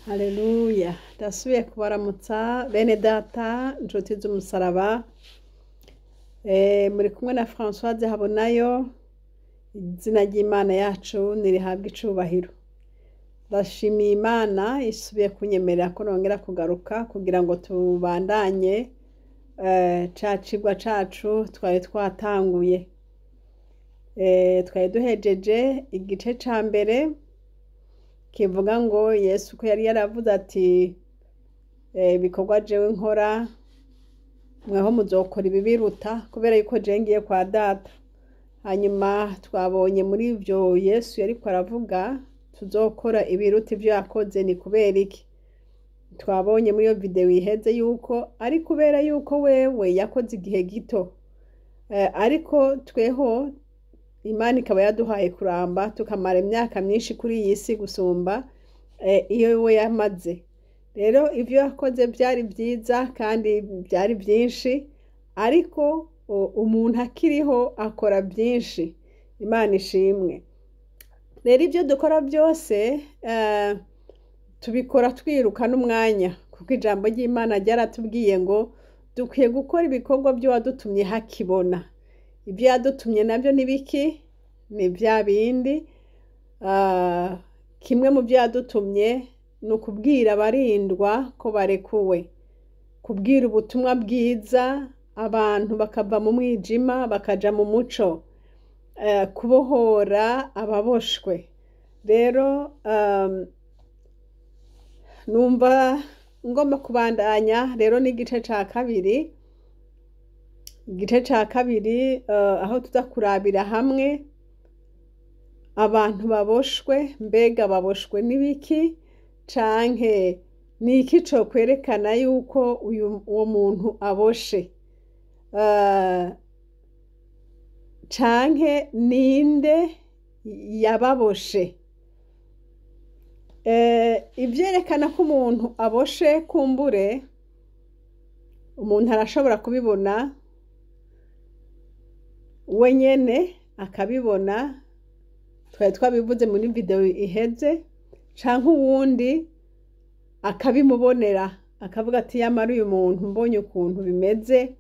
Haleluya, ndasubiye kubaramutsa bene data, inshuti z'umusaraba. Muri kumwe na Françoise Habonayo. Izina ry'Imana yacu nirihabwe icubahiro. Ndashimiye Imana isubiye kunyemerera ko nongera kugaruka kugira ngo tubandanye ca cigwa cacu twari twatanguye. Twari duhejeje igice ca mbere kivuga ngo Yesu ko yari yaravuze ati ibikorwa jewe nkora mweho muzokora ibibiruta kubera yuko jewe ngiye kwa data. Hanyuma twabonye muri ivyo Yesu yariko aravuga tuzokora ibiruta ivyo yakoze ni kubera iki? Twabonye muri iyo video iheze yuko ari kubera yuko wewe yakoze igihe gito, ariko tweho Imana ikaba yaduhaye kuramba tukamara imyaka myinshi kuri iyi si gusumba iyo we yamaze. Rero ivyo yakoze vyari vyiza kandi vyari vyinshi, ariko umuntu akiriho akora vyinshi. Imana ishimwe. Rero ivyo dukora byose tubikora twiruka n'umwanya, kuko ijambo ry'Imana ryaratubwiye ngo dukwiye gukora ibikorwa vy'uwadutumye hakibona. Ibyo yadutumye navyo ni biki? Ni vya bindi. Kimwe mu vyo yadutumye ni ukubwira abarindwa ko barekuwe, kubwira ubutumwa bwiza abantu bakava mu mwijima bakaja mu muco, kubohora ababoshwe. Rero numva ngomba kubandanya rero n'igice ca kabiri. Igice ca kabiri aho tuza kurabira hamwe abantu baboshwe, mbega baboshwe n'ibiki canke ni iki cokwerekana yuko uwo muntu aboshe, canke ninde yababoshe. Ivyerekana ko umuntu aboshe, kumbure umuntu arashobora kubibona we nyene akabibona, twari twabivuze muri video iheze, canke uwundi akabimubonera akavuga ati yamara uyu muntu mbonye ukuntu bimeze,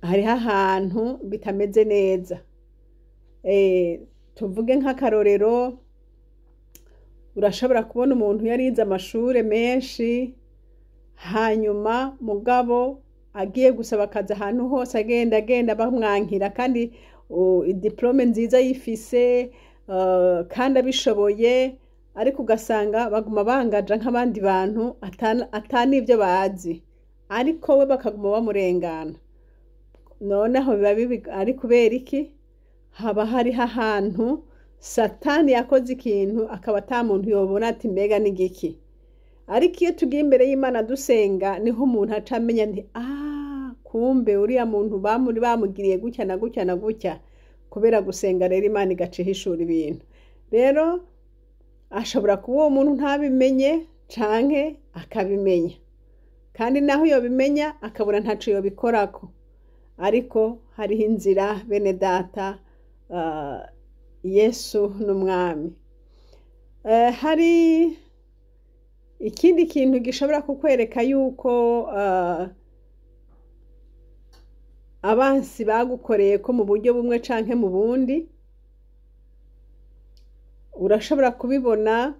hariho ahantu bitameze neza. Tuvuge nk'akarorero, urashobora kubona umuntu yarize amashure menshi, hanyuma mugabo agiye gusaba akazi ahantu hose agenda agenda bamwankira, kandi idiplome nziza yifise, kandi abishoboye, ariko ugasanga baguma bangaja nk'abandi bantu atanivyo bazi, ariko we bakaguma bamurengana. Noneho biba bibi ari kubera iki? Haba hariho ahantu Satani yakoze ikintu akaba ata muntu yobona ati mbega ni igiki. Ariko iyo tugiye imbere y'Imana dusenga, niho umuntu aca amenya nti kumbe uriya muntu bamuri bamugiriye gutya na gutya na gutya. Kubera gusenga rero Imana igaca ihishura ibintu. Rero ashobora kuba uwo muntu ntabimenye canke akabimenya, kandi naho yobimenya akabura ntaco yobikorako. Ariko hariho inzira bene data, Yesu n'umwami. Hari ikindi kintu gishobora kukwereka yuko abansi bagukoreye ko mu buryo bumwe canke mu bundi. Urashobora kubibona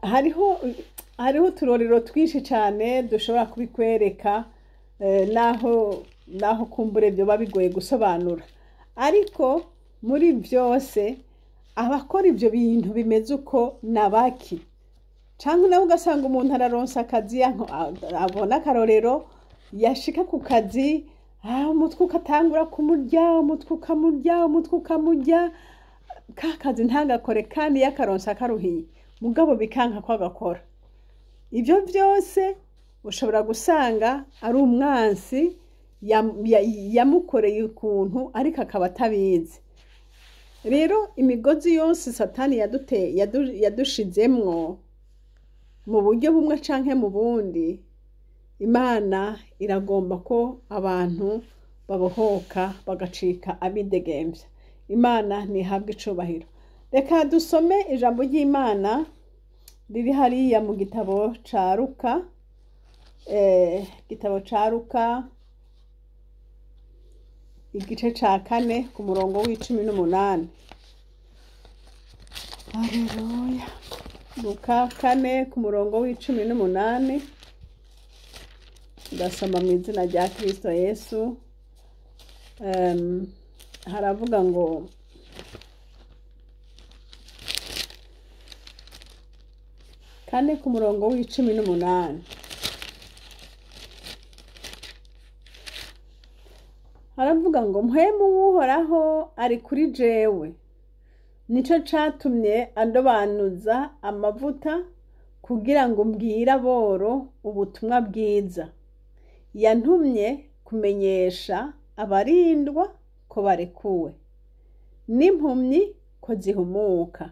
hariho uturorero twinshi cane dushobora kubikwereka, naho kumbure vyoba bigoye gusobanura, ariko muri vyose abakora ivyo bintu bimeze uko nabaki. Canke nawe ugasanga umuntu araronsa akazi, abona akarorero, yashika ku kazi umutwe ugatangura kumurya, umutwe ukamurya, umutwe ukamurya, ka kazi ntagakore kandi yakaronsa akaruhiye, mugabo bikanka ko agakora. Ivyo vyose ushobora gusanga ari umwansi yamukoreye ukuntu, ariko akaba atabizi. Rero imigozi yose Satani yadushizemwo mu buryo bumwe canke mu bundi, Imana iragomba ko abantu babohoka bagacika abidegemvya. Imana ntihabwe icubahiro. Reka dusome ijambo ry'Imana riri hariya mu gitabo ca Luka, igitabo ca Luka igice ca 4 ku murongo w'18. Haleluya. Luka 4 ku murongo w'18, ndasoma mu izina rya Kristo Yesu. Haravuga ngo 4 ku murongo w'18, haravuga ngo mpwemu w'Uhoraho ari kuri jewe, nico catumye andobanuza amavuta kugira ngo mbwire aboro ubutumwa bwiza, yantumye kumenyesha abarindwa ko barekuwe, n'impumyi ko zihumuka,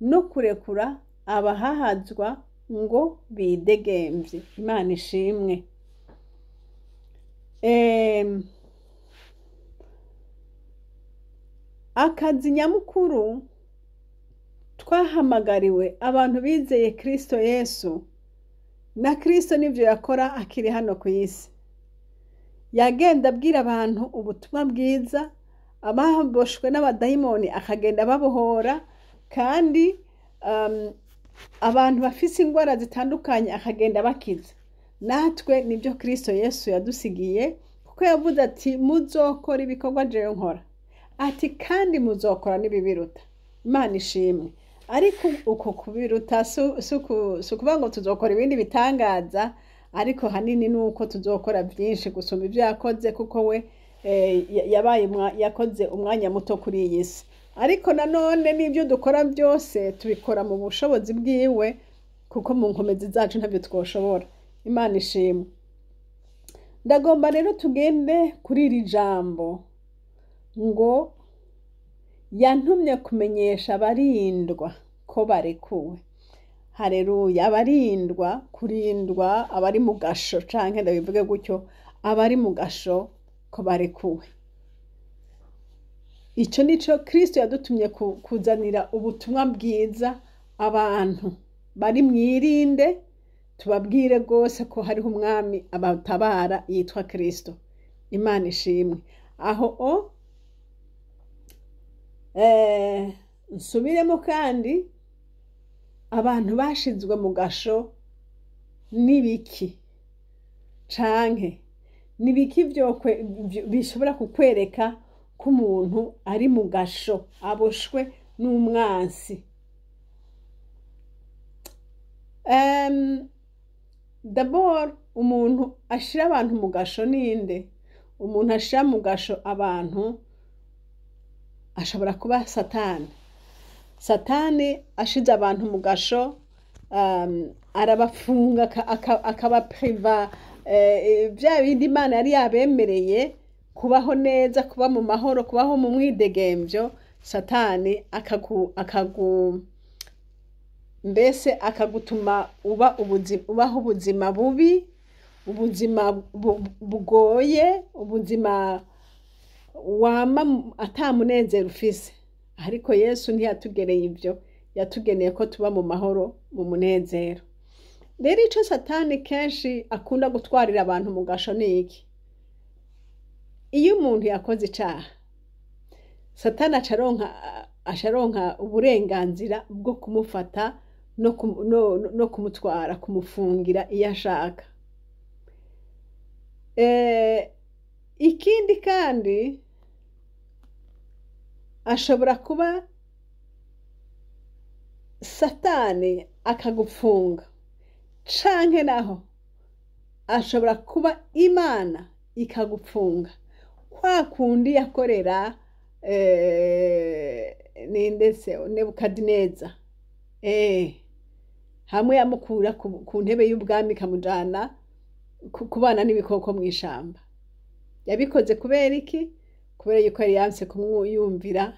no kurekura abahahazwa ngo bidegemvye. Imana ishimwe. Akazi nyamukuru twahamagariwe abantu bizeye Kristo Yesu, na Kristo nivyo yakora akiri hano ku isi. Yagenda abwira abantu ubutumwa bwiza, ababoshwe n'abadayimoni akagenda babohora, kandi abantu bafise ingwara zitandukanye akagenda bakiza. Natwe nibyo Kristo Yesu yadusigiye, kuko yavuze ati muzokora ibikorwa jewe nkora, ati kandi muzokora n'ibibiruta. Imana ishimwe. Ariko uko kubiruta si ukuvuga ngo tuzokora ibindi bitangaza, ariko hanini nuko tuzokora byinshi gusumba ibyo yakoze, kuko we yabaye yakoze umwanya muto kuri iyi si. Ariko nanone n'ibyo dukora byose tubikora mu bushobozi bwiwe, kuko mu nkomezi zacu ntabyo twoshobora. Imana ishimwe. Ndagomba rero tugende kuri iri jambo ngo yantumye kumenyesha abarindwa ko barekuwe. Haleluya. Abarindwa, kurindwa, abari mu gasho, canke ndabivuge gutyo, abari mu gasho ko barekuwe. Ico nico Kristo yadutumye kuzanira ubutumwa bwiza abantu bari mwirinde, tubabwire gose ko hariho umwami abatabara yitwa Kristo. Imana ishimwe. Aho nsubiremo kandi, abantu bashizwe mu gasho n'ibiki canke nibiki bishobora kukwereka ko umuntu ari mu gasho aboshwe n'umwansi. D'abord umuntu ashira abantu mu gasho ninde? Umuntu ashira mu gasho abantu ashobora kuba Satani. Satani ashize abantu mu gasho, arabafunga akabapriva bya bindi Imana yari yabemereye, kubaho neza, kuba mu mahoro, kubaho mu mwidegemvyo. Satani akagu mbese akagutuma uba ubaho ubuzima bubi, ubuzima bugoye, ubuzima wama atamunezero ufise. Ariko Yesu ntiyatugereye ibyo, yatugeneye ko tuba mu mahoro, mu munezero. Rero ico Satani kenshi akunda gutwarira abantu mu gasho ni iki? Iyo umuntu yakoze icaha, Satani acaronka uburenganzira bwo kumufata no kumutwara, kumufungira iyo ashaka. Ikindi kandi ashobora kuba Satani akagufunga, canke naho ashobora kuba Imana ikagufunga, kwa kundi yakorera ninde se Nebukadineza, hamwe yamukura ku ntebe y'ubwami ikamujana kubana n'ibikoko mw'ishamba. Yabikoze kubera iki? Kubera yuko yari yanse kumwiyumvira,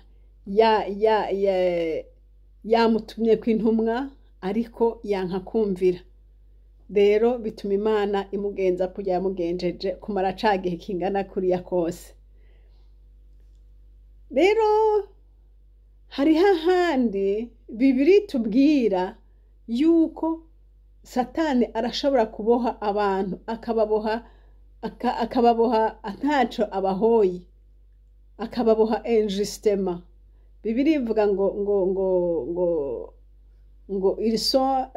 yamutumye kw'intumwa ariko yanka kumvira. Rero bituma Imana imugenza kurya yamugenjeje kumara ca gihe kingana kuriya kose. Rero hariho ahandi Bibiliya itubwira yuko Satani arashobora kuboha abantu, akababoha akababoha ntaco abahoye, akababoha injustement. Bibiliya ivuga ngo ils sont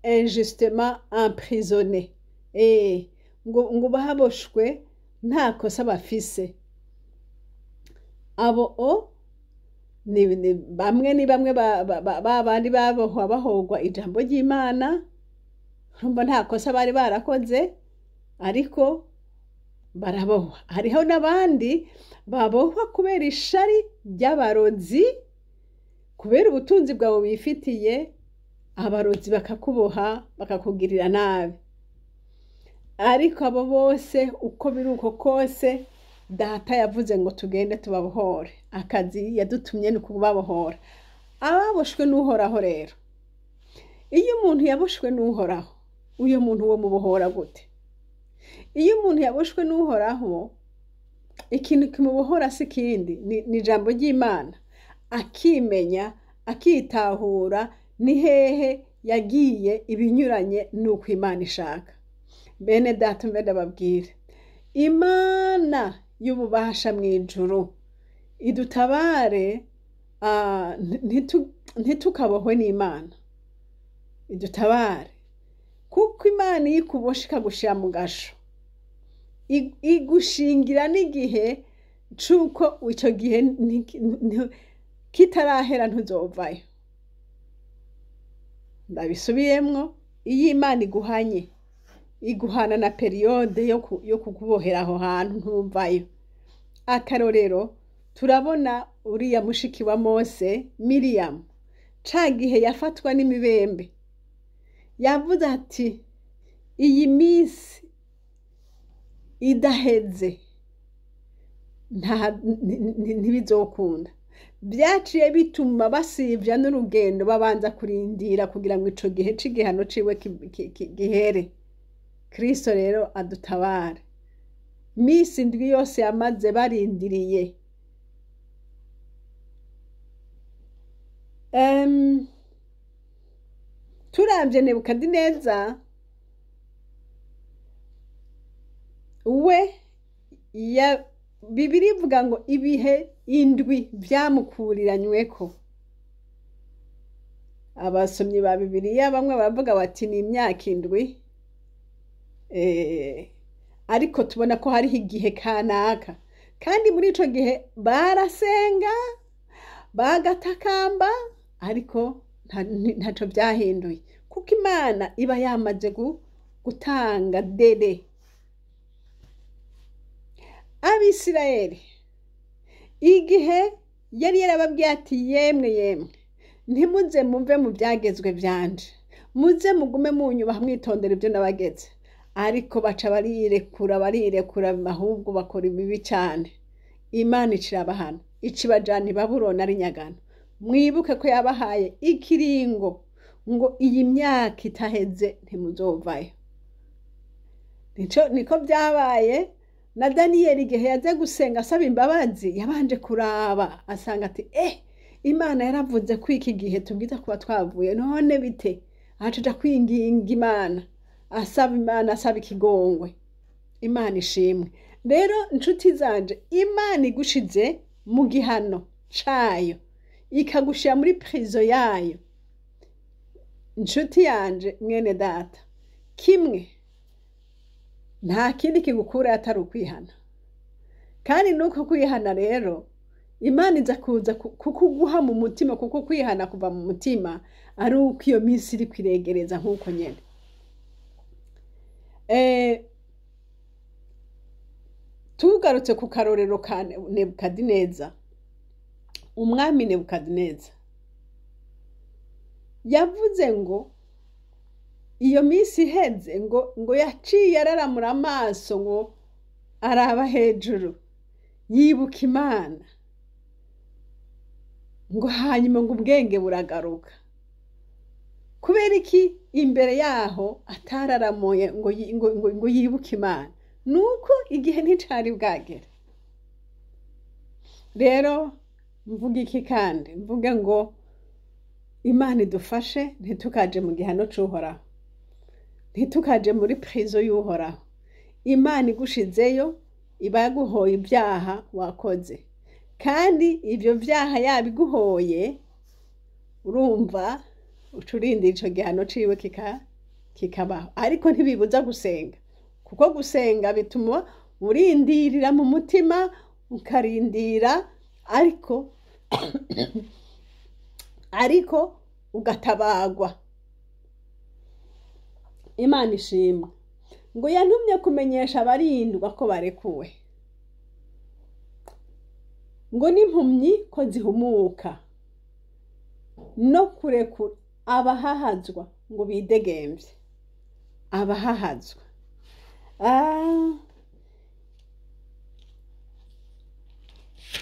injustement emprisonnés. Ngo baboshwe nta kosa bafise. Abo o ni bamwe, ni bamwe babandi babohwa bahogwa ijambo ry'Imana, urumva nta kosa bari barakoze, ariko barabohwa. Hariho n'abandi babohwa kubera ishari ry'abarozi, kubera ubutunzi bwawe wifitiye, abarozi bakakuboha bakakugirira nabi. Ariko abo bose uko biri uko kose, Data yavuze ngo tugende tubabohore. Akazi yadutumye ni ukubabohora. Ababoshwe n'Uhoraho rero, iyo umuntu yaboshwe n'Uhoraho, uyo muntu wo mubohora gute? Iyo umuntu yaboshwe n'Uhoraho, ikintu kimubohora si ikindi, ni ijambo ry'Imana. Akimenya, akitahura ni hehe yagiye ibinyuranye n'uko Imana ishaka. Bene Data, mbe ndababwire, Imana y'ububasha mu ijuru idutabare, ntitukabohwe n'Imana, idutabare. Kuko Imana iyo ikuboshe ikagushira mu gasho, igushingira n'igihe c'uko ico gihe kitarahera ntuzovayo. Ndabisubiyemwo, iyo Imana iguhanye, iguhana na période yo kukubohera aho hantu ntuvayo. Akarorero, turabona uriya mushiki wa Mose, Miriyamu, ca gihe yafatwa n'imibembe, yavuze ati iyi minsi idaheze ntibizokunda. Vyaciye bituma basivya n'urugendo, babanza kurindira kugira ngo ico gihe c'igihano ciwe gihere. Kristo rero adutabare. Misi 7 yose yamaze barindiriye. Turavye Nebukadineza, we ya Bibiliya ivuga ngo ibihe 7 vyamukuriranywe. Abasomyi ba Bibiliya bamwe baravuga bati ni imyaka 7, ariko tubona ko hariho igihe kanaka, kandi muri ico gihe barasenga bagatakamba, ariko ntaco vyahinduye, kuko Imana iba yamaze gutanga délai. Abisirayeli igihe yari yarababwiye ati yemwe yemwe, ntimuze muve mu vyagezwe vyanje, muze mugume munyubaha mwitondera ivyo nabageze. Ariko baca barirekura, barirekura, ahubwo bakora ibibi cane. Imana icirabahana, icibajana i Babuloni ari nyagano. Mwibuke ko yabahaye ikiringo ngo iyi myaka itaheze ntimuzovayo. Niko vyabaye na Daniyeli igihe yaza gusenga asaba imbabazi, yabanje kuraba asanga ati Imana yaravuze ko iki gihe tubwiza kuba twavuye, none bite? Aca kwinginga Imana, asaba Imana, asaba ikigongwe. Imana ishimwe. Rero nshuti zanje, Imana igushize mu gihano cayo, ikagushira muri prison yayo, nshuti yanje, mwene Data, kimwe nta kindi kigukura atari ukwihana. Kandi nuko kwihana rero, Imana iza kuza kukuguha mu mutima, kuko kwihana kuva mu mutima ari uko iyo minsi iri kwiregereza nk'uko nyene. Tugarutse ku karorero ka Nebukadineza, umwami Nebukadineza yavuze ngo iyo minsi iheze, ngo yaciye araramura amaso ngo araba hejuru, yibuka Imana, ngo hanyuma ngo ubwenge buragaruka. Kubera iki imbere yaho atararamuye ngo yibuke Imana? Nuko igihe nticari bwagera. Rero mvuga iki kandi? Mvuge ngo Imana idufashe ntitukaje mu gihano c'Uhoraho, ntitukaje muri prison y'Uhoraho. Imana igushizeyo iba yaguhoye ibyaha wakoze, kandi ivyo vyaha yabiguhoye, urumva uca urindira ico gihano ciwe kikabaho. Ariko ntibibuza gusenga, kuko gusenga bituma urindirira mu mutima, ukarindira, ariko ugatabagwa. Imana ishimwe. Ngo yantumye kumenyesha abarindwa ko barekuwe, ngo n'impumyi ko zihumuka, no kurekura abahahazwa ngo bidegemvye. Abahahazwa,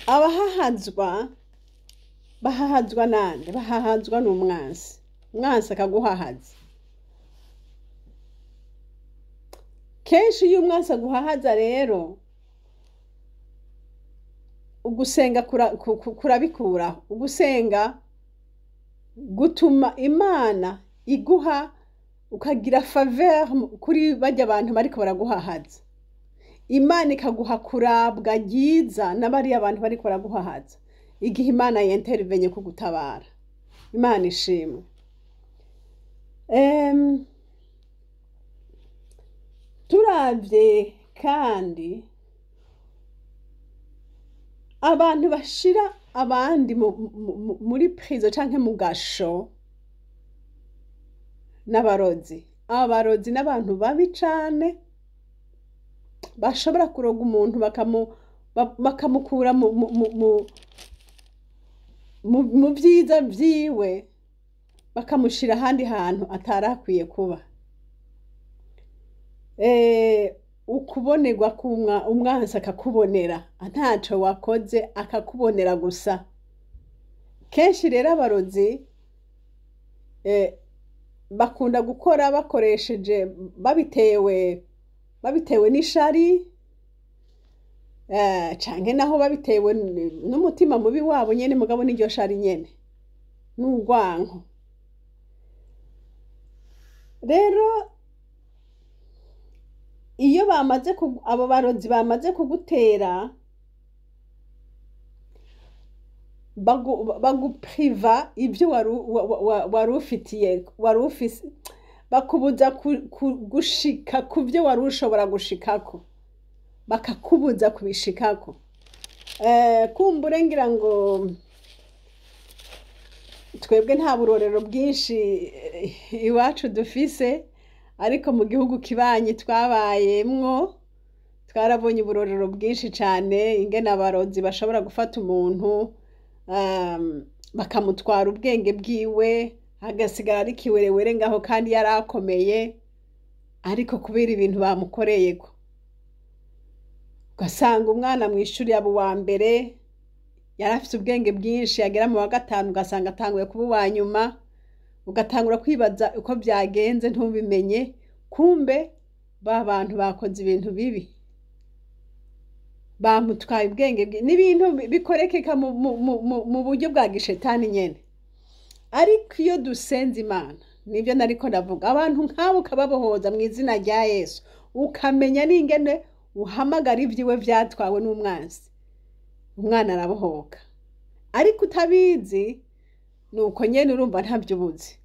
abahahazwa bahahazwa nande? Bahahazwa n'umwansi. Umwansi akaguhahaza. Kenshi iyo umwansi aguhahaza rero, ugusenga kurabikuraho. Ugusenga gutuma Imana iguha, ukagira faveur kuri barya bantu bariko baraguhahaza. Imana ikaguha kurabwa ryiza n'abariya bantu bariko baraguhahaza, igihe Imana yenterivenye kugutabara. Imana ishimwe. Turavye kandi abantu bashira abandi muri prison canke mu gasho n'abarozi. Abarozi n'abantu babi cane, bashobora kuroga umuntu bakamukura mu vyiza vyiwe, bakamushira ahandi hantu atarakwiye kuba. Ukubonerwa umwansi akakubonera ntaco wakoze, akakubonera gusa. Kenshi rero abarozi bakunda gukora bakoresheje, babitewe n'ishari, canke naho babitewe n'umutima mubi wabo nyene, mugabo n'iryo shari nyene n'urwanko. Rero iyo bamaze abo barozi bamaze kugutera, bagupriva ibyo wari ufitiye, wari ufise, bakubuza gushika ku byo wari ushobora gushikako, bakakubuza kubishikako. Kumbure ngira ngo twebwe nta burorero bwinshi iwacu dufise, ariko mu gihugu kibanyi twabayemwo twarabonye uburorero bwinshi cane, ingene abarozi bashobora gufata umuntu, bakamutwara ubwenge bwiwe, agasigara ari kiwerewere ngaho kandi yarakomeye, ariko kubera ibintu bamukoreyeko. Ugasanga umwana mw'ishuri yaba uwa mbere, yari afise ubwenge bwinshi, yagera mu wa gatanu ugasanga atanguye kuba uwa nyuma, ugatangura kwibaza uko vyagenze ntubimenye, kumbe ba bantu bakoze ibintu bibi, bamutwaye ubwenge bwe. N'ibintu bikorekeka mu buryo bwa gishetani nyene. Ariko iyo dusenze Imana, nivyo nariko ndavuga, abantu nk'abo ukababohoza mu izina rya Yesu, ukamenya n'ingene uhamagara ivyiwe vyatwawe n'umwansi, umwana arabohoka. Ariko utabizi nuko nyene urumva ntavyo ubuzi.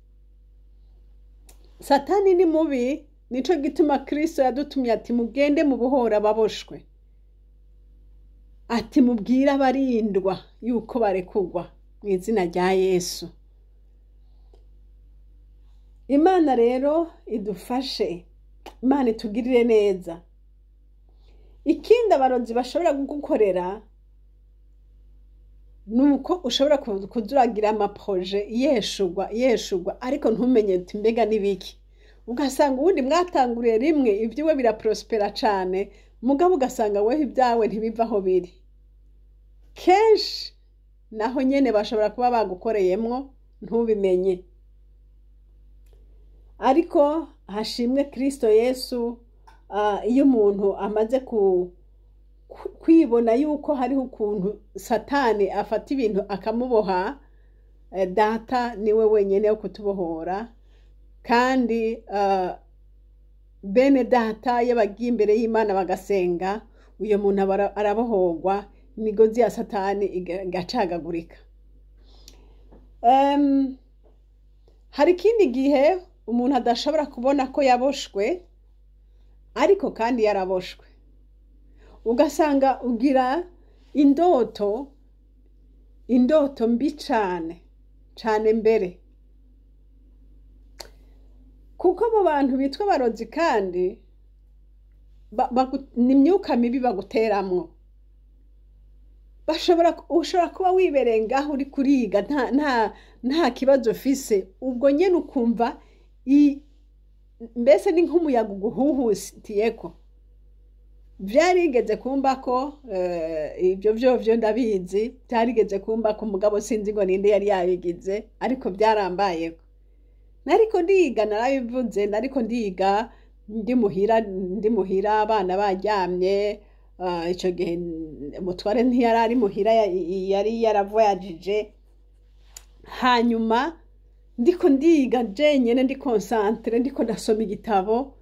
Satani ni mubi, nico gituma Kristo yadutumye ati mugende mubohore ababoshwe, ati mubwire abarindwa yuko barekugwa mu izina rya Yesu. Imana rero idufashe, Imana itugirire neza. Ikindi abarozi bashobora kugukorera nuko ushobora kuzuragira amaproje yeshugwa yeshugwa, ariko ntumenye uti mbega nibiki. Ugasanga uwundi mwatanguriye rimwe ibyiwe biraprospera cane, mugabo ugasanga weho ibyawe ntibiva aho biri. Kenshi naho nyene bashobora kuba bagukoreyemwo ntubimenye. Ariko hashimwe Kristo Yesu, iyo umuntu amaze kwibona yuko hariho ukuntu Satani afata ibintu akamuboha. Data niwe wenyine wo kutubohora. Kandi bene data iyo bagiye imbere y'Imana bagasenga, uyo muntu aba arabohorwa, imigozi ya Satani igacagagurika. Hari ikindi gihe umuntu adashobora kubona ko yaboshwe, ariko kandi yaraboshwe. Ugasanga ugira indoto, indoto mbi cane cane mbere, kuko abo bantu bitwa abarozi kandi ni imyuka mibi baguteramwo. Ushobora kuba wibereye ngaho uri kuriga, nta kibazo ufise, ubwo nyene ukumva mbese ni nk'umuyaga uguhuhutiyeko. Vyarigeze kumba ko ibyo vyovyo ndabizi, vyarigeze kumba ko, mugabo sinzi ngo ninde yari yabigize, ariko vyarambayeko. Nariko ndiga, narabivuze, nariko ndiga ndi muhira abana baryamye. Ico gihe umutware ntiyari ari muhira, yari yaravoyagije. Hanyuma ndiko ndiga jenyene, ndi concentré, ndiko ndasoma igitabo,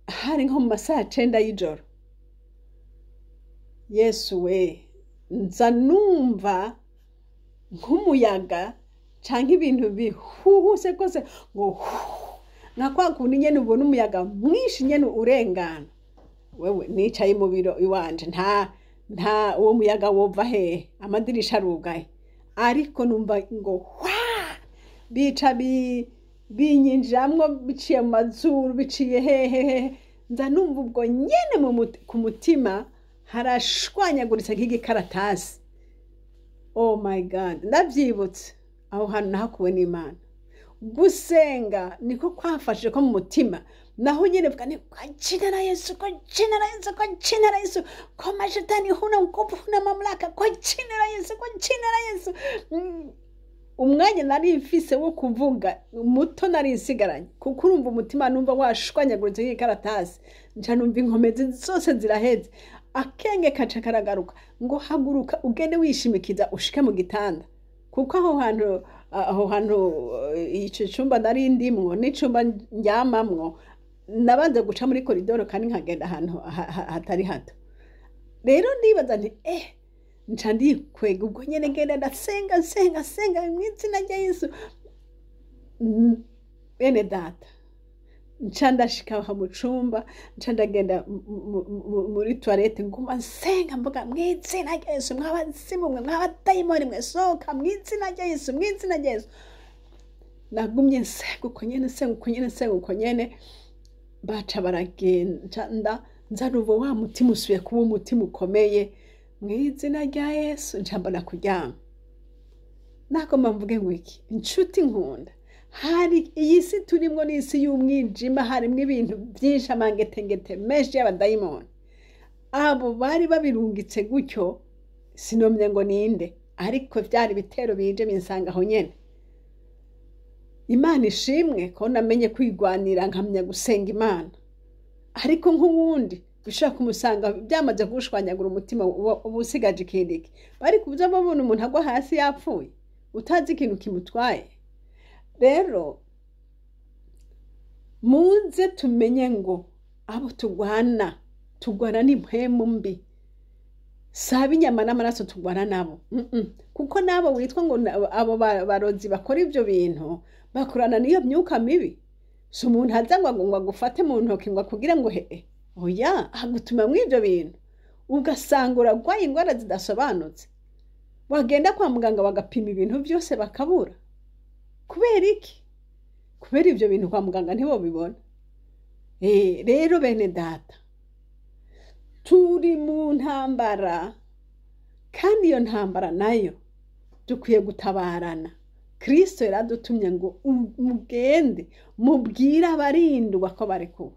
hari nko mu masaha 9 y'ijoro. Yesu we, nza numva nk'umuyaga canke ibintu bihuhuse rwose ngo hu, nka kwa kundi nyene ubona umuyaga mwinshi nyene urengana. Wewe, nicaye mu biro iwanje, nta uwo muyaga wova hehe? Amadirisha arugaye. Ariko numva ngo hwa, bica binyinjiramwo biciye mu mazuru, biciye hehe. Nza numva ubwo nyene ku mutima harashwanyaguritse nk'igikaratasi. Oh my God, ndavyibutse, aho hantu nahakuwe n'Imana. Gusenga niko kwamfashije ko mu mutima naho nyene mvuga ni kwa jina la Yesu, kwa jina la Yesu, kwa jina la Yesu, kwa mashetani huna nguvu, huna mamlaka, kwa jina la Yesu, kwa jina la Yesu. Umwanya nari mfise wo kuvuga muto nari nsigaranye, kuko urumva umutima numva washwanyaguritse nk'ikaratasi. Nca numva inkomezi zose ziraheze, akenge kaca karagaruka ngo haguruka ugende wishimikiza ushike mu gitanda, kuko aho hantu ico cumba nari ndimwo n'icumba ndyamamwo nabanza guca muri koridoro kandi nkagenda ahantu hatari hato. Rero ndibaza nti nca ndikwega ubwo nyene, ngenda ndasenga, nsenga, nsenga mu izina rya Yesu. Bene data, nca ndashika aho mu cumba, nca ndagenda muri toilette, nguma nsenga mvuga mu izina rya Yesu: mwabazimu mwe, mwabadayimoni mwe, sohoka mu izina rya Yesu, mu izina rya Yesu. Nagumye nsenga uko nyene, nsenga uko nyene, nsenga uko nyene. Baca baragenda, nza numva wa mutima usubiye kuba umutima ukomeye mu izina rya Yesu, nca mbona kuryama. Nagomba mvuge ngo iki, inshuti nkunda? Hari iyi si turimwo n'isi y'umwijima, harimwo ibintu byinshi, amangetengete menshi y'abadayimoni. Abo bari babirungitse gutyo, sinomye ngo ninde, ariko byari ibitero bije binsanga aho nyene. Imana ishimwe ko namenye kwigwanira, nkamenya gusenga Imana. Ariko nk'uwundi bishobora kumusanga byamaze kugushwanyagura umutima, uba usigaje ikindi ki? Bari kuza babona umuntu agwa hasi yapfuye, utazi ikintu kimutwaye. Rero muze tumenye ngo abo tugwana, tugwana n'impwemu mbi, saba inyama n'amaraso tugwana nabo. Kuko nabo witwa ngo abo barozi bakora ivyo bintu bakorana n'iyo myuka mibi. Si umuntu aza ngo agufate mu ntoki ngo akubwire ngo hehe, oya, agutuma mw'ivyo bintu, ugasanga uragwaye ingwara zidasobanutse, wagenda kwa muganga bagapima ibintu byose bakabura. Kubera iki? Kubera ivyo bintu kwa muganga ntibobibona. Rero bene data, turi mu ntambara, kandi iyo ntambara nayo dukwiye gutabarana. Kristo yaradutumye ngo mugende mubwire abarindwa ko barekuwe,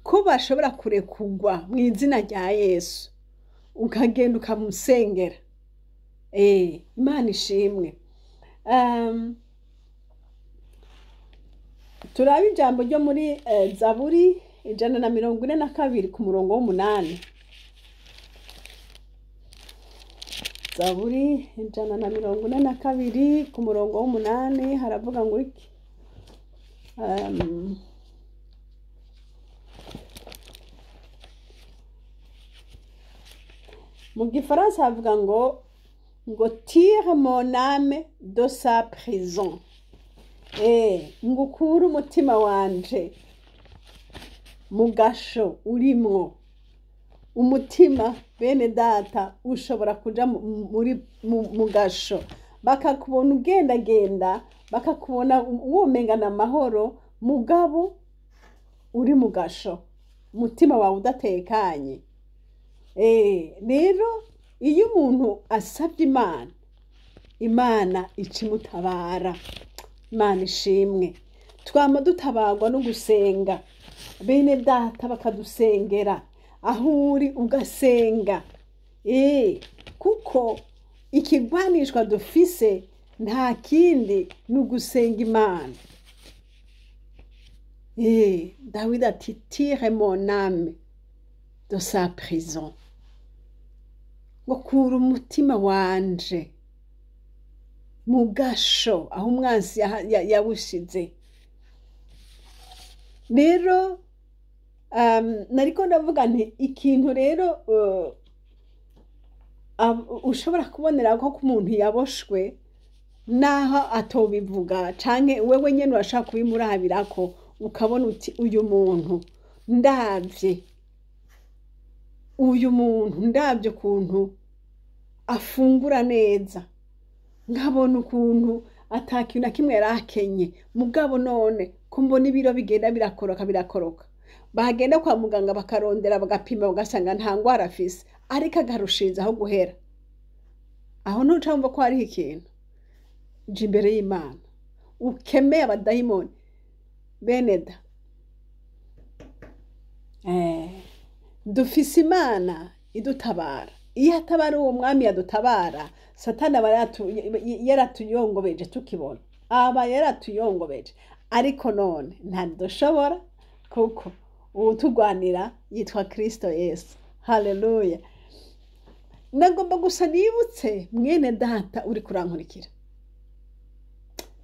ko bashobora kurekugwa mu izina rya Yesu, ukagenda ukamusengera. Imana ishimwe. Turabe ijambo ryo muri Zaburi 142 ku murongo w'8. Zaburi 142 ku murongo w'8 haravuga ngo iki? Mu gifaransa havuga ngo tire mon âme de sa prison. Ngo ukure umutima wanje mu gasho urimwo. Umutima bene data ushobora kuja muri mu gasho, bakakubona ugendagenda, bakakubona womengana amahoro, mugabo uri mu gasho, umutima wawe udatekanye. Rero iyo umuntu asabye Imana, Imana ikimutabara. Imana ishimwe. Twama dutabarwa no gusenga, bene data bakadusengera, aho uri ugasenga. Kuko ikigwanishwa dufise nta kindi ni ugusenga Imana. Dawidi ati tire mon âme de sa prison, ngo kura umutima wanje mu gasho aho umwansi yawushize. Rero nariko ndavuga nti ikintu rero ushobora kubonera ko umuntu yaboshwe naho atobivuga, canke wewe nyene urashaka kubimurabirako, ukabona uti uyu muntu ndavye, uyu muntu ndavye ukuntu afungura neza, nkabona ukuntu atakintu na kimwe yarakenye, mugabo none ko mbona ibiro bigenda birakoroka birakoroka, bagenda kwa muganga bakarondera bagapima bagasanga nta ngwara afise, ariko agarushiriza aho guhera. Aho ntuca wumva ko hariho ikintu. Jya imbere y'Imana ukemeye abadayimoni beneda. Dufise Imana idutabara. Iyo atabara uwo mwami yadutabara, Satani aba yaratuyongobeje tukibona, aba yaratuyongobeje. Ariko none ntadushobora, kuko uwutugwanira yitwa Kristo Yesu. Haleluya. Nagomba gusa nibutse mwene data uri kurankurikira,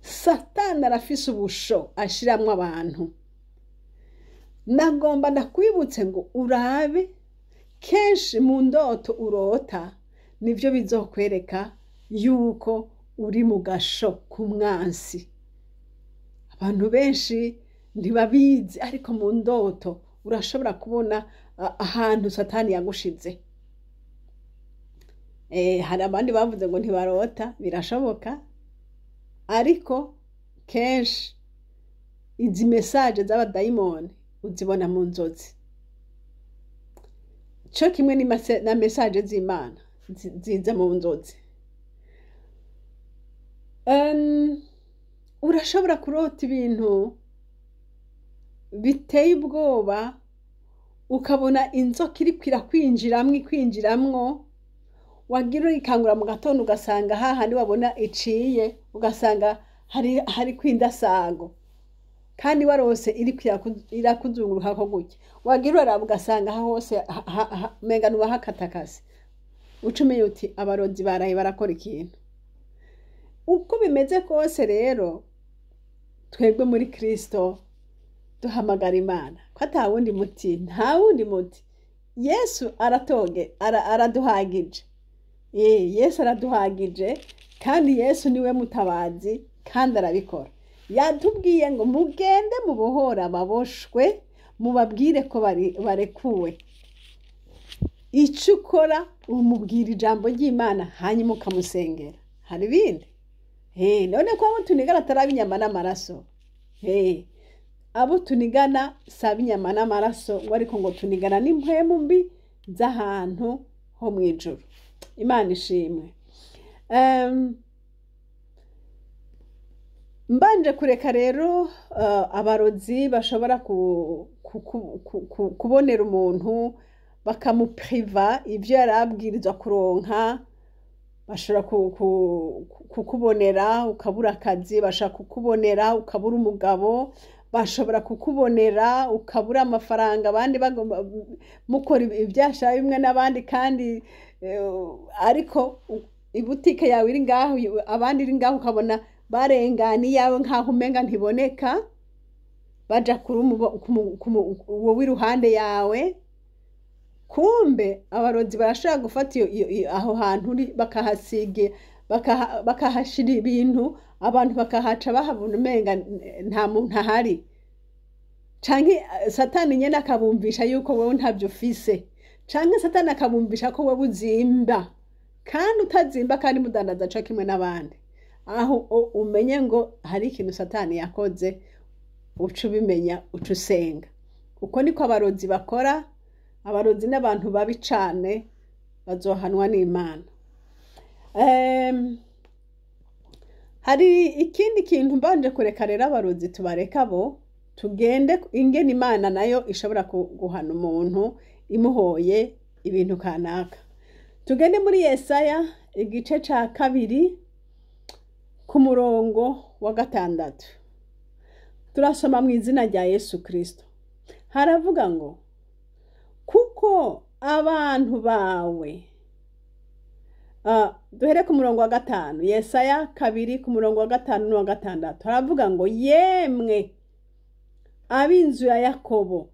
Satani arafise ubusho ashiramwo abantu. Nagomba ndakwibutse ngo urabe kenshi mu ndoto urota, nivyo bizokwereka yuko uri mu gasho k'umwansi. Abantu benshi ntibabizi, ariko mu ndoto urashobora kubona ahantu Satani yagushize. Hari abandi bavuze ngo ntibarota, birashoboka, ariko kenshi izi message z'abadayimoni uzibona mu nzozi, co kimwe na message z'Imana ziza mu nzozi. Urashobora kurota ibintu biteye ubwoba, ukabona inzoka iriko irakwinjiramwo ikwinjiramwo, wagira urikangura mu gatondo ugasanga hahandi wabona iciye, ugasanga hari kwindasago, kandi warose iriko irakuzungurukako gutya, wagira uraraba ugasanga hose umenga nuwahakatakase, uca umenya uti abarozi baraye barakora ikintu. Uko bimeze kose rero, twebwe muri Kristo duhamagara Imana, ko ata wundi muti, nta wundi muti. Yesu aratoge, araduhagije. Yesu araduhagije, kandi Yesu niwe mutabazi, kandi arabikora. Yatubwiye ngo mugende mubohora ababoshwe, mubabwire ko barekuwe. Ico ukora umubwira ijambo ry'Imana, hanyuma ukamusengera. Hari ibindi? None ko abo tunigana atari inyama n'amaraso. Abo tunigana si ab'inyama n'amaraso, ngo ariko ngo tunigana n'impwemu mbi z'ahantu ho mw'ijuru. Imana ishimwe. Mbanje kureka rero abarozi bashobora kubonera umuntu bakamupriva ivyo yari abwirizwa kuronka, bashobora kukubonera ukabura akazi, bashobora kukubonera ukabura umugabo, Bashobora kukubonera ukabura amafaranga, abandi bagomba mukora ibyashara bimwe n'abandi, kandi ariko ibutike yawe iri ngaho, abandi iri ngaho, ukabona barengana iyawe nk'aho umenga ntiboneka, baja kuri wowe iruhande yawe. Kumbe abarozi barashobora gufata aho hantu uri bakahasiga, bakahashira ibintu, abantu bakahaca bahabona umenga nta muntu ahari, canke Satani nyene akabumvisha yuko wewe ntavyo ufise, canke Satani akabumvisha ko wewe uzimba kandi utazimba, kandi mudandaza co kimwe n'abandi. Aho umenye ngo hari ikintu Satani yakoze, uca ubimenya, uca usenga. Uko niko abarozi bakora. Abarozi n'abantu babi cane, bazohanwa n'Imana. Hari ikindi kintu mbanje kureka rero, abarozi tubareka bo, tugende ingene Imana nayo ishobora guhana umuntu imuhoye ibintu kanaka. Tugende muri Yesaya igice ca 2 ku murongo wa 6. Turasoma mu izina rya Yesu Kristo. Haravuga ngo: kuko abantu bawe, duhere ku murongo wa 5, Yesaya 2 ku murongo wa 5 n'uwa 6. Haravuga ngo: yemwe ab'inzu ya Yakobo,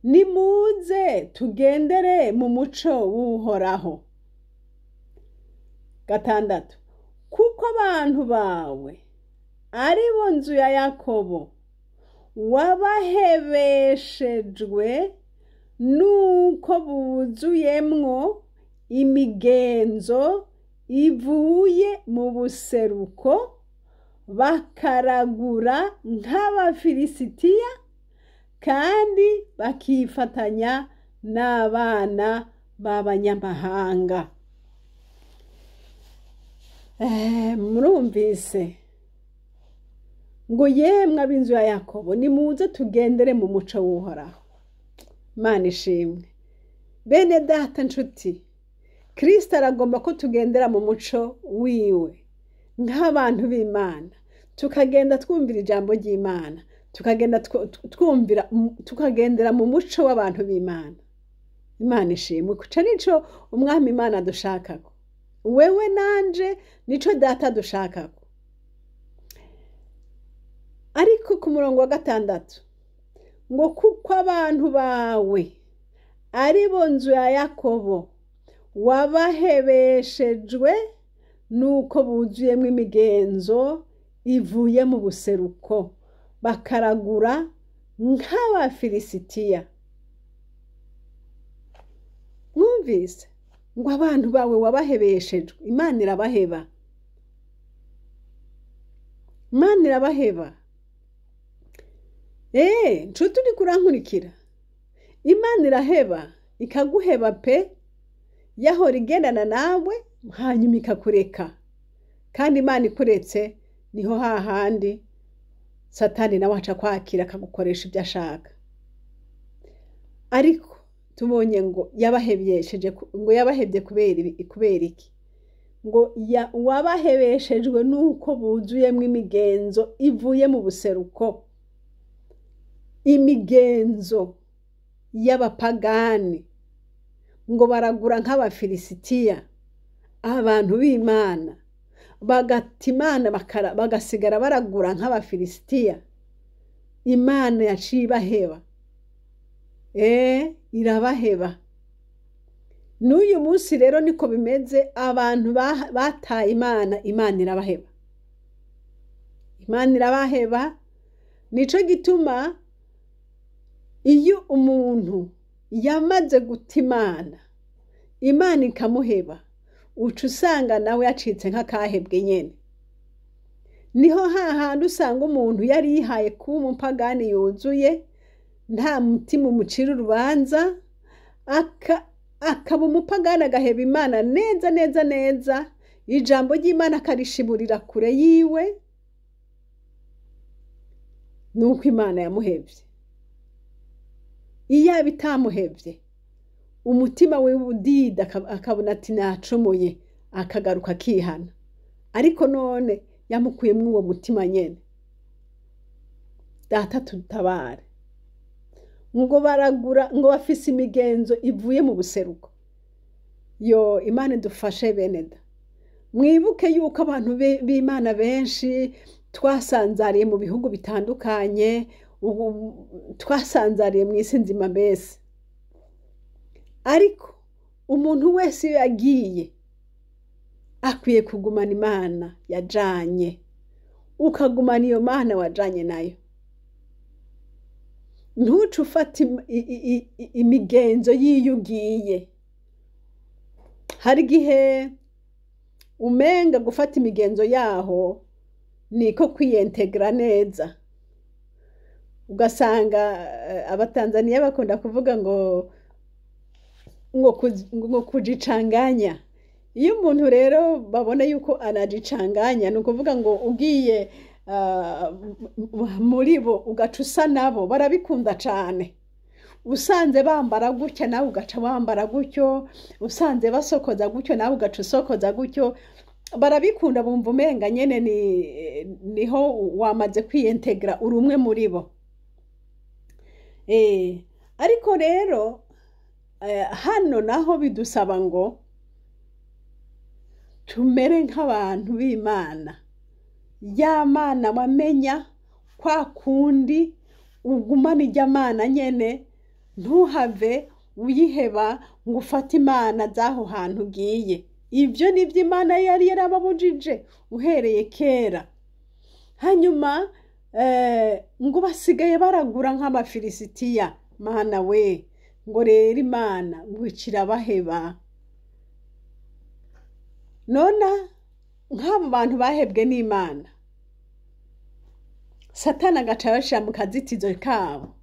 nimuze tugendere mu muco w'Uhoraho. 6, kuko abantu bawe ari bo nzu ya Yakobo wabahebeshejwe nuko buzuyemwo imigenzo ivuye mu buseruko, bakaragura nk'Abafilisitiya, kandi bakifatanya n'abana b'abanyamahanga. Murumvise ngo: yemwe ab'inzu ya Yakobo, nimuze tugendere mu muco w'Uhoraho. Imana ishimwe. Bene data nshuti, Kristo aragomba ko tugendera mu muco wiwe nk'abantu b'Imana, tukagenda twumvira ijambo ry'Imana, tukagenda twumvira, tukagendera mu muco w'abantu b'Imana. Imana ishimwe. Kuca nico Umwami Imana dushakako, wewe nanje nico data dushakako. Ariko ku murongo wa 6 ngo: kuko abantu bawe ari bo nzu ya Yakobo wabahebeshejwe nuko buzuyemwo imigenzo ivuye mu buseruko, bakaragura nk'Abafilisitiya. Mwumvise ngo abantu bawe wabahebeshejwe. Imana irabaheba, Imana irabaheba. Nshuti uri kurankurikira, Imana iraheba, ikaguheba pe. Yahora igendana nawe hanyuma ikakureka, kandi Imana ikuretse niho hahandi Satani nawe aca kwakira akagukoresha ibyo ashaka. Ariko tubonye ngo yabahebyesheje, ngo yabahebye kubera iki? Ngo wabahebeshejwe nuko buzuyemwo imigenzo ivuye mu buseruko, imigenzo y'abapagani, ngo baragura nk'Abafilisitiya, abantu b'Imana bagata Imana, bagasigara baragura nk'Abafilisitiya. Imana yaciye ibaheba, irabaheba. N'uyu munsi rero niko bimeze, abantu bataye Imana, Imana irabaheba, Imana irabaheba. Nico gituma iyo umuntu yamaze guta Imana, Imana ikamuheba, uca usanga nawe yacitse nk'akahebwe nyene. Niho hahandi usanga umuntu yari yihaye kuba umupagani yuzuye, nta mutima umucira urubanza, akaba umupagani, agaheba Imana neza neza neza, ijambo ry'Imana akarishiburira kure yiwe, nuko Imana yamuhevye. Iyo itamuhevye, umutima we udida, akabona ati nacumuye, akagaruka akihana. Ariko none yamukuyemwo uwo mutima nyene. Data tutabare. Ngo baragura, ngo bafise imigenzo ivuye mu buseruko. Yo, Imana idufashe bene da. Mwibuke yuko abantu b'Imana benshi twasanzariye mu bihugu bitandukanye, ubu twasanzariye mu isi nzima mbese. Ariko umuntu wese iyo yagiye akwiye kugumana Imana yajanye, ukagumana iyo Mana wajanye nayo. Ntuce ufata imigenzo y'iyo ugiye. Hari igihe umenga gufata imigenzo yaho niko kwiyentegra neza, ugasanga Abatanzaniya bakunda kuvuga ngo kujicanganya. Iyo umuntu rero babona yuko anajicanganya, ni ukuvuga ngo ugiye muri bo ugaca usa nabo, barabikunda cane. Usanze bambara gutya nawe ugaca wambara gutyo, usanze basokoza gutyo nawe ugaca usokoza gutyo, barabikunda, bumva umenga nyene niho wamaze kwiyentegra, uri umwe muri bo. Ariko rero hano naho bidusaba ngo tumere nk'abantu b'Imana. Ya Mana wamenya kwa kundi ugumana irya Mana nyene, ntuhave uyiheba ngo ufate imana z'aho hantu ugiye. Ivyo nivyo Imana yari yarababujije uhereye kera. Hanyuma ngo basigaye baragura nk'Abafilisitiya. Mana we, ngo rero Imana ngo ikirabaheba. Nona nk'abo bantu bahebwe n'Imana, Satani agaca abashira mu kazitizo kabo,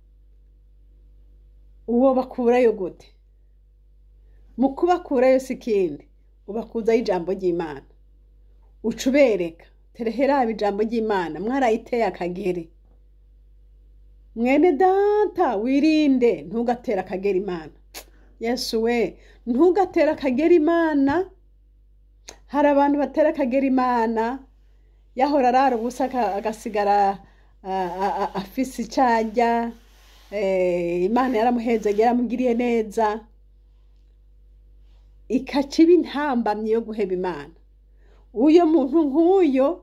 uwo bakurayo gute? Mu kubakurayo si ikindi, ubakuzayo ijambo ry'Imana, uca ubereka terehera ijambo ry'Imana, mwarayiteye akagere. Mwene data, wirinde ntugatere akagera Imana. Yesu we, ntugatere akagera Imana. Hari abantu batera akagera Imana, yahora arara ubusa agasigara afise ico arya, Imana yaramuheze, yaramugiriye neza, ikaca iba intambamyi yo guheba Imana. Uyo muntu nk'uyo,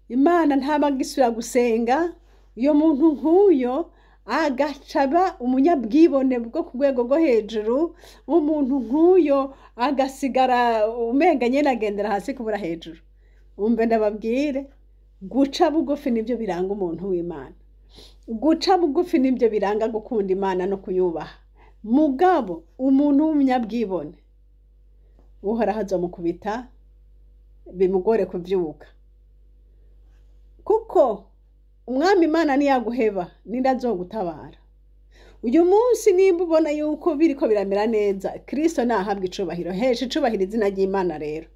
Imana ntaba agisubira gusenga. Uyo muntu nk'uyo agaca aba umunyabwibone bwo ku rwego rwo hejuru. Umuntu nk'uyo agasigara umenga nyene agendera hasi kubura hejuru. Umve ndababwire, guca bugufi nivyo biranga umuntu w'Imana. Guca bugufi nivyo biranga gukunda Imana no kuyubaha. Mugabo umuntu w'umunyabwibone, Uhoraho azomukubita bimugore kuvyuka. Kuko Umwami Imana niyaguheba, ninde azogutabara? Uyu munsi nimba ubona yuko biriko biramera neza, Kristo nahabwa icubahiro. Hesha icubahiro izina ry'Imana rero.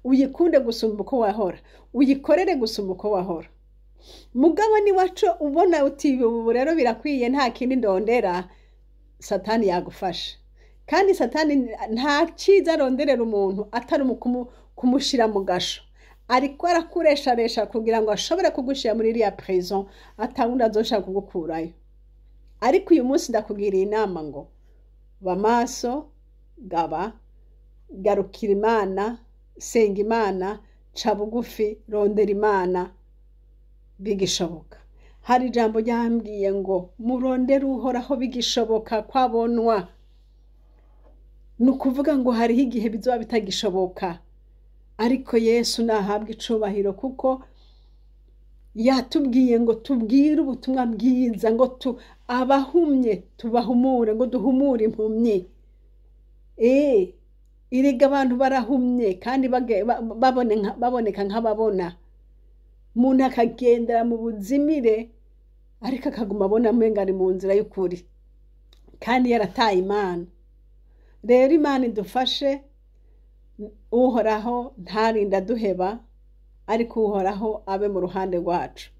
Uyikunde gusumba uko wahora, uyikorere gusumba uko wahora. Mugabo niwaco ubona uti ubu rero birakwiye, nta kindi ndondera, Satani yagufasha. Kandi Satani nta ciza aronderera umuntu atari kumushira mu gasho. Ariko arakuresharesha kugira ngo ashobore kugushira muri iriya prison, atawundi azoshaka kugukurayo. Ariko uyu munsi ndakugiriye inama ngo ba maso, gaba, garukira Imana, senga Imana, ca bugufi, rondera Imana bigishoboka. Hari ijambo ryambwiye ngo murondere Uhoraho bigishoboka kwabonwa. Ni ukuvuga ngo hariho igihe bizoba bitagishoboka, ariko Yesu nahabwa icubahiro, kuko yatubwiye ngo tubwire ubutumwa bwiza, ngo abahumye tubahumure, ngo duhumure impumyi. Erega abantu barahumye kandi baboneka nk'ababona. Umuntu akagendera mu buzimire, ariko akaguma abona umenga ari mu nzira y'ukuri, kandi yarataye Imana. Rero Imana idufashe, Uhoraho ntarinde aduheba, ariko Uhoraho abe mu ruhande rwacu.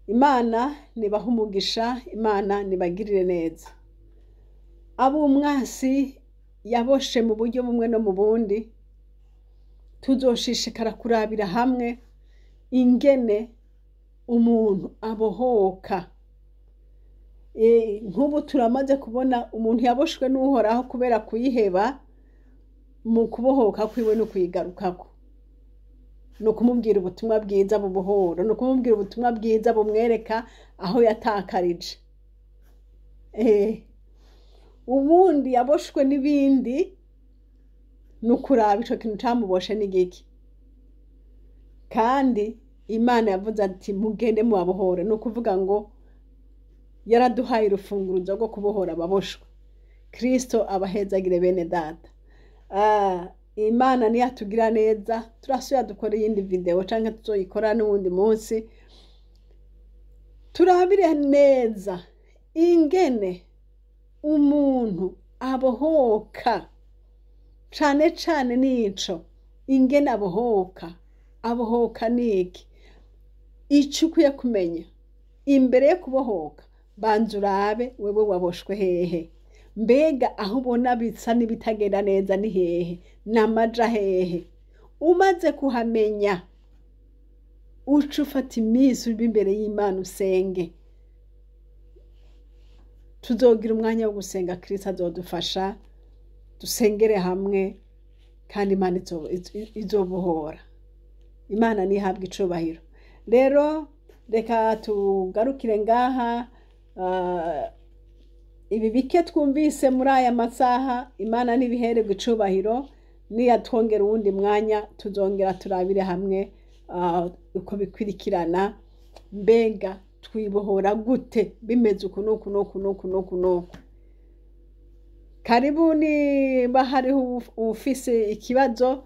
Imana nibahe umugisha, Imana nibagirire neza. Abo umwasi yaboshe mu buryo bumwe no mu bundi, tuzoshishikara kurabira hamwe ingene umuntu abohoka. Nk'ubu turamaze kubona umuntu yaboshwe n'Uhoraho kubera kuyiheba, mu kubohoka kwiwe no kuyigarukako ni ukumubwira ubutumwa bwiza bubohora, ni ukumubwira ubutumwa bwiza bumwereka aho yatakarije. Ubundi yaboshwe n'ibindi, ni ukuraba ico kintu camuboshe n'igiki. Kandi Imana yavuze ati mugende mubabohore, ni ukuvuga ngo yaraduhaye urufunguruzo rwo kubohora ababoshwe. Kristo abahezagire bene data. Imana niyatugira neza turasubira dukora iyindi video canke tuzoyikora n'uwundi munsi, turabire neza ingene umuntu abohoka, cane cane nico ingene abohoka. Abohoka niki? Ico ukwiye kumenya imbere yo kubohoka, banza urabe wewe waboshwe hehe, mbega aho ubona bisa n'ibitagenda neza ni hehe, n'amaja hehe. Umaze kuhamenya uca ufata iminsi uri imbere y'Imana usenge. Tuzogira umwanya wo gusenga, Kristo azodufasha dusengere hamwe, kandi Imana izobohora. Imana nihabwe icubahiro. Rero reka tugarukire ngaha. Ibi bike twumvise muri aya masaha, Imana nibihererwe icubahiro. Niyatwongera uwundi mwanya tuzongera turabire hamwe uko bikwirikirana, mbega twibohora gute bimeze uku n'uku n'uku n'uku n'uku n'uku. Karibu, niba hariho uwufise ikibazo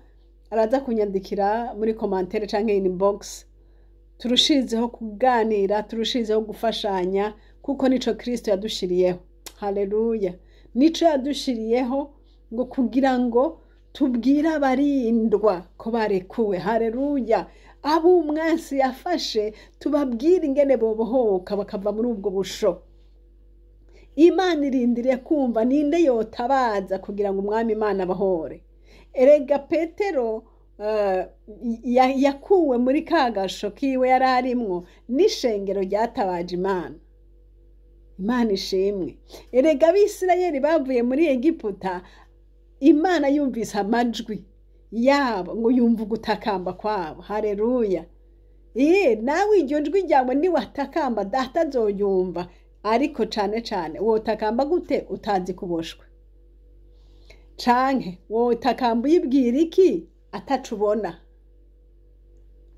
araza kunyandikira muri commentaire canke inbox. Turushizeho kuganira, turushizeho gufashanya, kuko nico Kristo yadushiriyeho. Haleluya! Nico yadushiriyeho ngo kugira ngo tubwire abarindwa ko barekuwe. Haleluya! Abo umwansi yafashe tubabwire ingene bobohoka bakava muri ubwo busho. Imana irindiriye kumva ninde yotabaza kugira ngo umwami Imana abahore. Erega Petero yakuwe muri kagasho kiwe yari arimwo n'ishengero ryatabaje Imana. Imana ishimwe. Erega Abisirayeli bavuye muri Egiputa, Imana yumvise amajwi yabo, ngo yumva ugutakamba kwabo. Haleluya! Nawe iryo jwi ryawe niwatakamba data azoyumva, ariko cane cane wotakamba gute utazi kuboshwe? Canke wotakamba uyibwira iki atacubona?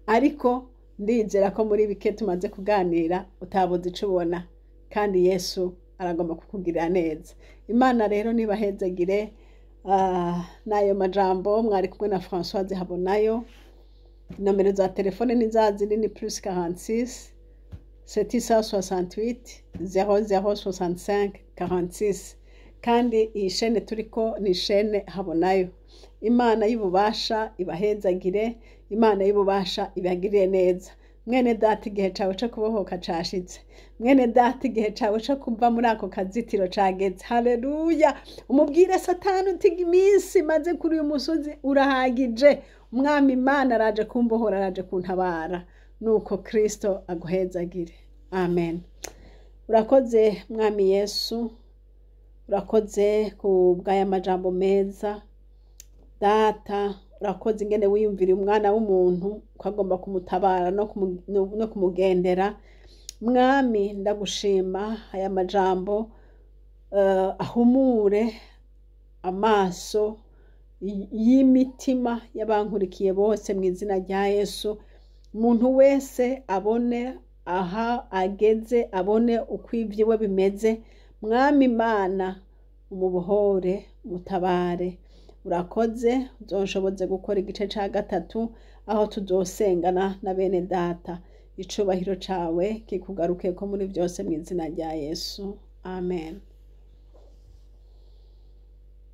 Ariko ndizera ko muri bike tumaze kuganira utabuze ico ubona, kandi Yesu aragomba kukugirira neza. Imana rero nibahezagire. N'ayo majambo mwari kumwe na Françoise Habonayo. Nomero za telefone ni za zindi, ni +46 768 00 65 46. Kandi iyi shene turiko ni shene Habonayo. Imana y'ububasha ibahezagire, Imana y'ububasha ibagirire neza. Mwene data, igihe cawe co kubohoka cashitse. Mwene data, igihe cawe co kuva muri ako kazitiro cageze. Haleluya! Umubwire Satani uti iminsi maze kuri uyu musozi urahagije, umwami Imana araje kumbohora, araje kuntabara. Nuko Kristo aguhezagire. Amen. Urakoze Mwami Yesu, urakoze ku bw'aya majambo meza. Data, urakoze ingene wiyumvira umwana w'umuntu ko agomba kumutabara no kumugendera. Mwami, ndagushima aya majambo ahumure amaso y'imitima y'abankurikiye bose mu izina rya Yesu. Umuntu wese abone aha ageze, abone uko ibyiwe bimeze. Mwami Imana, umubohore, mutabare. Urakoze, uzonshoboze gukora igice ca gatatu aho tuzosengana na bene data. Icubahiro cawe kikugarukeko muri byose mu izina rya Yesu. Amen.